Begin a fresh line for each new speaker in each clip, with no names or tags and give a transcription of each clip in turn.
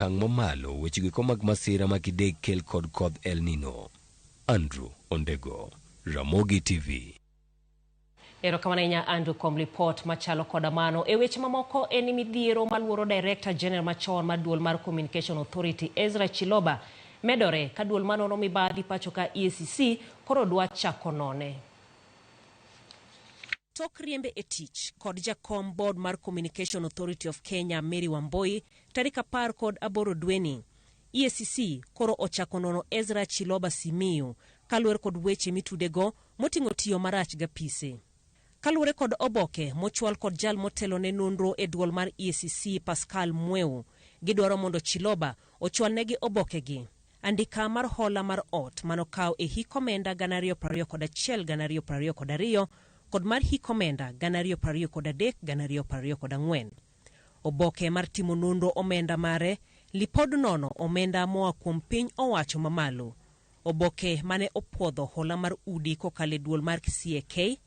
Okang' mamalo weche goeko mag masira ma kidek kel kod kodh El Nino. Andrew Ondego, Ramogi TV.
Erokamano ahinya Andrew kuom lipot machalo koda mano. E weche mamoko en ni midhiero maluoro Director General machon mar duol mar Communication Authority Ezra Chiloba medore ka duol manono mibadhi pacho ka EACC koro dwa chako none. Tok riembe e tich kod jakom board mar Communication Authority of Kenya Mary Wamboi tarik 18 dweni, EACC koro ochako nono Ezra Chiloba Simiyu kaluwore kod weche mitudego moting'o tiyo marach gapise. Kaluwore kod oboke mochwal kod jal motelo ne nonro e duol mar EACC Pascal Mweu, gidwaro mondo Chiloba ochwalnegi obokegi. Andika mar hola mar ot manokaw e hik omenda 2021 2022 kod mar hik omenda 2023 2024. Oboke mar timo nonro omenda mare, lipod nono omenda moa kuom piny owacho mamalo. Oboke mane opuodho hola mar udi kokalo e duol mar CAK,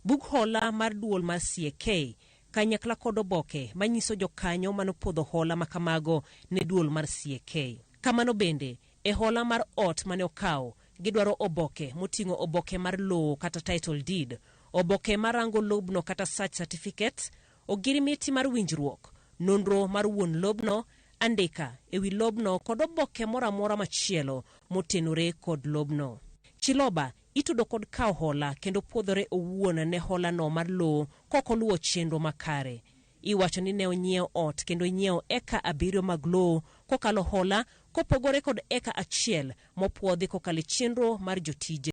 bug hola mar duol mar CAK, kanyakla kod oboke manyiso jokanyo manopuodho hola makamago ne duol mar CAK. Kamano bende, e hola mar ot mane okawo, gidwaro oboke moting'o oboke mar lowo kata title deed, oboke marango lobno kata search certificate, ogirimiti mar winjruok, nonro mar wuon lobno, andika ewi lobno kod oboke moro amora machielo motenore kod lobno. Chiloba itudo kod kawo hola kendo puodhore owuon ne holano mar lowo kokoluwo chenro makare. Iwacho ni ne onyiewo ot kendo nyiewo eka 7 mag lowo kokalo hola kopogore kod eka 1 mopuodhi kokalo e chenro mar jotije.